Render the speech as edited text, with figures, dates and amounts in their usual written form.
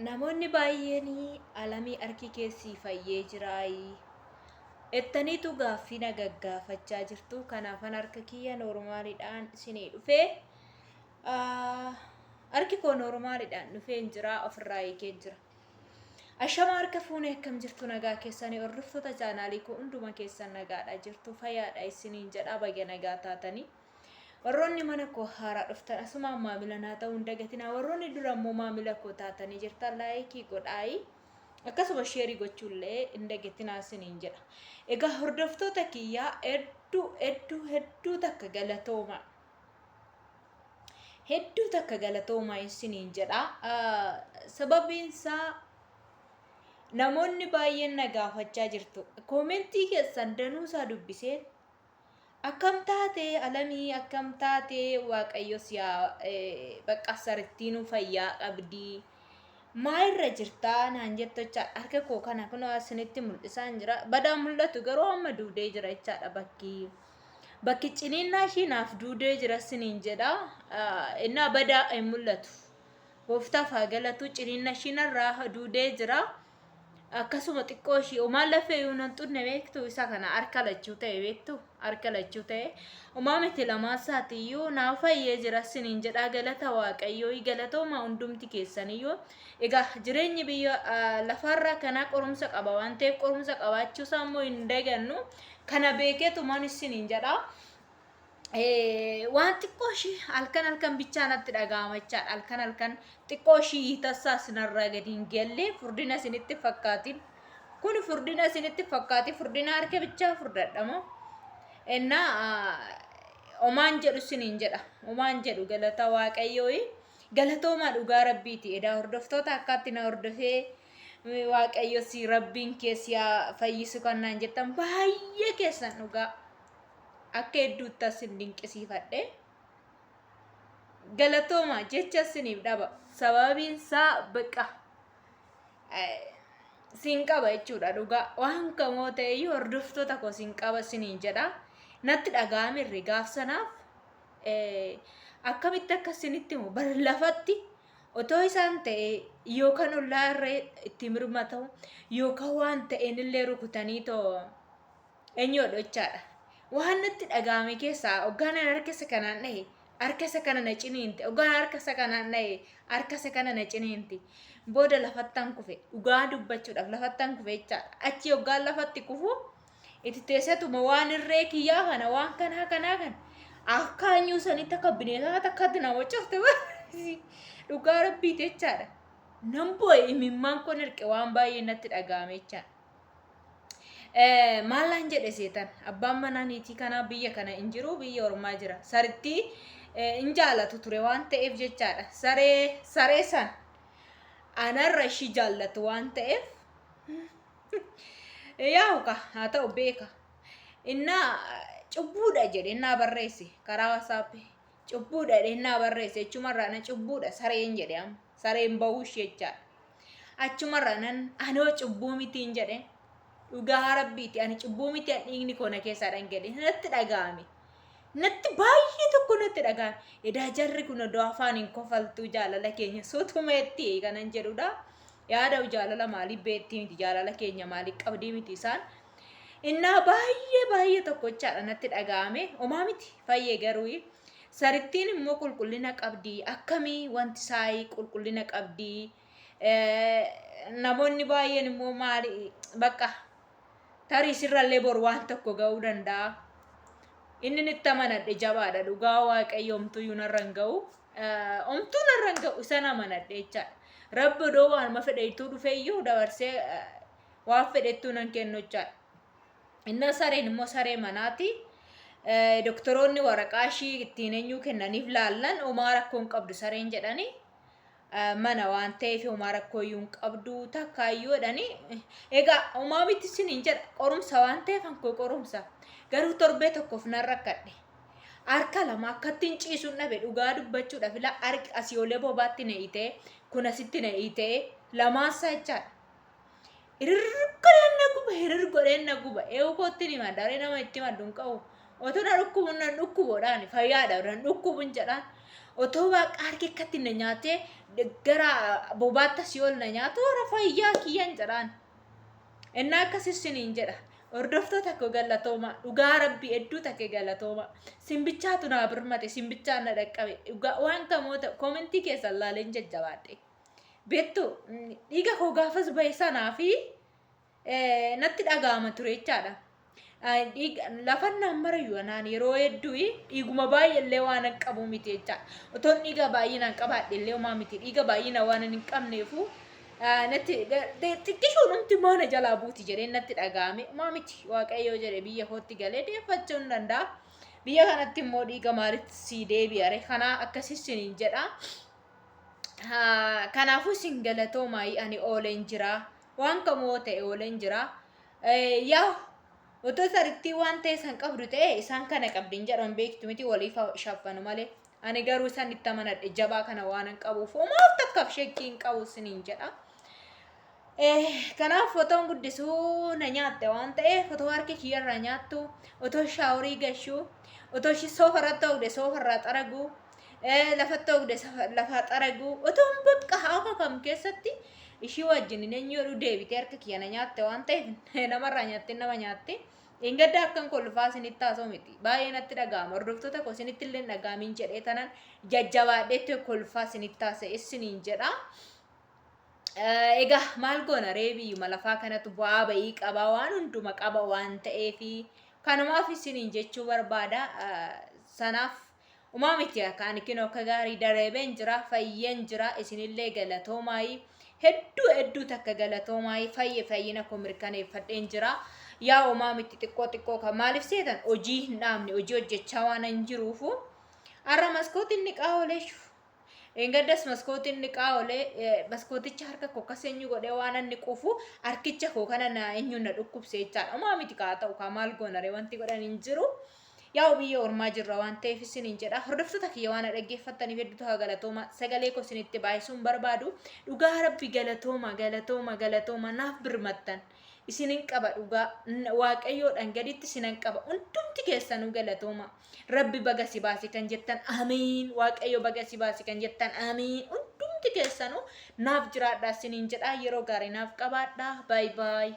Namoonni baay'een alamii harki kee sii fayyee jiraayii? Ettaniitu gaaffii na gaggaafachaa jirtu. Kanaafan harka kiyya noormaaliidhaan isinii dhufee harki koo noormaaliidhaan dhufee hin jira ofirraa hiikee jira. Ashama harka fuunee akkam jirtu nagaa keessanii hordoftoota chaanaalii koo hunduma keessan nagaadha jirtu fayyaadha isiniin jedha baga nagaa taatanii. Warroonni mana koo haaraa dhuftan asumaan maamila naa ta'uu hin dagatinaa. Warroonni dura immoo maamila koo taatanii jirtan laayikii godhaayi. Akkasuma sheerii gochuullee hin dagatinaa isiniin jedha. Egaa hordoftoota kiyyaa hedduu hedduu hedduu takka galatooma. Hedduu takka galatooma isiniin jedha. Sababiin isaa namoonni baay'een na gaafachaa jirtu. Koomentii keessan danuusaa dubbiseen Akkam taate alamii akkam taate waaqayyo si haa bakka sarittiinuu fayyaa qabdii maa irra jirtaa naan jettu jechaadha harka koo kana kunoo asinitti mul'isaan jira badaa mul'atu garuu amma duudee jira jechaadha bakki bakki ciniinnaa ishii naaf duudee jira siniin jedha innaa badaa hin mul'atu gooftaaf haa galatu ciniinna ishii narraa duudee jira. Akkasuma xiqqoo ishii homaa lafee yoo nan xunne beektu isa kana harka lachuu ta'e beektu harka lachuu ta'e homaa miti lamaan isaatiiyyuu naa fayyee jira siniin jedhaa galata waaqayyoo galatooma hundumti keessaniyyuu egaa jireenyi biyya lafaarraa kanaa qorumsa qaba waan ta'eef qorumsa qabaachuu isaa immoo hin dagannu kana beekeetumaan isiniin jedhaa. Waan xiqqoo ishii halkan halkan bichaa natti dhaga'ama jechaadha. Halkan halkan xiqqoo ishii hiitassaa isinarraa gadi hin galle furdina isinitti fakkaatin. Kun furdina isinitti fakkaati furdina harka bichaa furdadha moo? Innaa omaan jedhu isiniin jedha. Omaan jedhu galata waaqayyooyi. Galatoomaa dhugaa rabbiiti. Edaa hordoftoota akkaatti na hordofee waaqayyo si rabbiin kee si haa fayyisu kan naan jettan baay'ee keessan dhugaa. Akka hedduutti isin dinqisiifadhe. Galatooma jecha isiniif dhaba. Sababiin isaa baqa siin qaba jechuudha dhugaa. Waan kamoo ta'e iyyuu hordoftoota koo siin qaba isiniin jedha. Natti dhaga'amirre gaaf sanaaf akkamitti akka isinitti himu bar lafatti otoo isaan ta'e yookaan ollaa irra itti mirmatamu yookaan waan ta'een illee rukutanii too eenyuudha jechaadha. Waan natti dhaga'ame keessaa hoggaan ani harka isa kanaan dhahe harka isa kana na ciniinte hoggaan harka isa kanaan dhahe harka isa kana na ciniinte booda lafattan kufe dhugaa dubbachuudhaaf lafattan kufe jechaadha. Achi hoggaan lafatti kufu itti teessetuma waan irree kiyyaa kana waan kanaa kanaa kana akka anyuu sanitti akka bineensaa takkatti na waccofte dhugaa rabbii jechaadha. Nan boo'e imimmaan kun hirqe waan baay'ee natti dhaga'ame jechaadha. Maal naan jedhe seetan abbaan manaa niitii kanaa biyya kana hin jiru biyya ormaa jira sarittii hin jaalatu ture waan ta'eef jechaadha saree saree san anarra ishii jaallatu waan ta'eef yaa'u ka haa ta'u beeka innaa cubbuudha jedhe innaa barreesse karaa wasaappii cubbuudha jedhe innaa barreesse jechumarraa na cubbuudha sareen jedhe amma sareen bahuu ishee jechaadha Achumarra nan anoo cubbuu mitiin jedhe. Dhugaa rabbiiti ani cubbuu miti an dhiigni koo na keessaa dhangale natti dhaga'ame. Natti baay'ee tokko natti dhaga'ame. Edaa jarri kun odoo afaan hin kofaltuu jaalala keenya suutumeetti kanan jedhudha. Yaada jaalala maalii beettii miti jaalala keenya maalii qabdii miti isaan. Innaa baay'ee baay'ee tokkochaadha natti dhaga'ame. Homaa miti fayyee garuu sarittiin immoo qulqullina qabdi akkamii wanti saayii qulqullina qabdi. Namoonni baay'een immoo maali bakka tarii sirrallee bor waan tokko ga'uu danda'a. Inni nitti amanadhe jabaadha dhugaa waaqayyo homtuyyuu narra hin ga'u. Homtuu narra hin ga'u isan amanadhe jechaadha. Rabbi odoo waanuma fedhe ittuu dhufe iyyuu dabarsee waan fedhettuu nan kennu jechaadha. Innaa sareen immoo saree manaati. Doktoroonni waraqaa ishii ittiin eenyuu kennaniif laallan homaa rakkoo hin qabdu sareen jedhanii. Mana waan ta'eef homaa rakkoo iyyuu hin qabdu takka iyyuu jedhanii. Egaa homaa miti isiniin jedha qorumsa waan ta'eef hankoo qorumsa. Garuu torbee tokkoof nan rakkadhe. Harka lama akkattiin ciisuun dhabe dhugaa dubbachuudhaaf ilaa harki asii olee bobaatti na hiitee kun asitti na hiitee lamaansaa jechaadha. Hirir godheen na guba, hirir godheen na guba. Eewu kootti ni madda, aree nama itti maddu hin qabu. Otoo na dhukkubu nan dhukkuboodhaan fayyaadha, nan dhukkubun jedhaan. Otoo waaqa harki akkatti na nyaatee gara bobaatti asii ol na nyaatu warra fayyaa kiyyan jedhaan. Innaa akkas isiniin jedha. Hordoftoota koo galatooma. Dhugaa rabbii hedduu takke galatooma. Simbichaatu naa birmate, simbichaan na dhaqqabe. Dhugaa waan kamoota koomentii keessan laaleen jajjabaadhe. Beektu dhiiga koo gaafas bahe sanaa fi natti dhaga'ama ture jechaadha. Lafan naan marayyuu anaan yeroo hedduu dhiiguma baay'eellee waan hin qabu miti jechaadha. Otoon dhiiga baay'inaan qabaadhe illee homaa miti. Dhiiga baay'ina waan hin qabneefu natti xiqqishuudhumti mana jalaa buuti jedhee natti dhaga'ame. Homaa miti, Waaqayyoo jedhe biyya kootti galee deeffachuu hin danda'a. Biyya kanatti immoo dhiiga maalitti sii deebi'are kanaa akkasii siniin jedha. Kanaafuu isin galatoomaa, ani ooleen jira. Waan kamuu ta'e ooleen jira. Yaa otoo sarittii waan ta'e san qabdu ta'e isaan kana qabdi hin jedhan beektu miti, waliif shaffanu malee. Ani garuu isaan itti amanadhe jabaa kana waan hin qabuuf homaaf takkaaf shakkii hin qabu isiniin jedha. Kanaaf fotoon guddisuu na nyaatte waan ta'eef, otoo harki kiyyarraa nyaattu, otoo shaaworii gashuu, otoo ishii soofarratti oogde soofarraa xaraguu, lafatti oogde lafaa xaraguu, otoo bakka haaka kam keessatti ishii wajjin hin eenyu deebitee harka kiyya na nyaatte waan ta'eef, namarraa nyaatte nama nyaatte. Dheengadda akkan kolfaa isinitti haasa'u miti. Baay'ee natti dhaga'ama. Hordoftoota koo, isinitti illee hin dhaga'amin jedhee tanan jajjabaadheetti kolfaa isinitti haasa'e isiniin jedha. Egaa maal goona ree, biyyuma lafaa kanatu bu'aa ba'ii qaba, waan hunduma qaba waan ta'eefi kanumaaf isiniin jechuu barbaada. Sanaaf umaa miti, ani kinoo akka gaarii dareebeen jira, fayyeen jira. Isinillee galatoomaayii, hedduu hedduu takka galatoomaayii. Fayye, fayyina koo mirkaneeffadheen jira. Yaa umaa miti, xiqqoo xiqqoo kan maaliif seetan hojii hin dhaabne, hojii hojjechaa waan hin jiruufu har'a maskootiin niqaa oolee. Dheengaddas maskootiin niqaa oolee, maskooticha harka koo akkas eenyu godhee waan inni quufu harkicha koo kana na eenyu na dhukkubse jechaadha. Umaa miti, kaa ta'u kaa maal goonare, wanti godhan hin jiru. Yaa biyya ormaa jirra waan ta'eef isiniin jedha. Hordoftoota kiyya, waan dhaggeeffattaniif hedduu takka galatooma. Sagalee koo isinitti baay'isuun barbaadu. Dhugaa rabbi galatooma, galatooma, galatooma, naaf birmattan. Isinin qaba, dhugaa Waaqayyoodhaan gaditti isinan qaba. Hundumti keessanuu galatooma. Rabbi baga si baase kan jettan amiin. Waaqayyo baga si baase kan jettan amiin. Hundumti keessanuu naaf jiraadhaa isiniin jedha. Yeroo gaarii naaf qabaadhaa. Bye bye.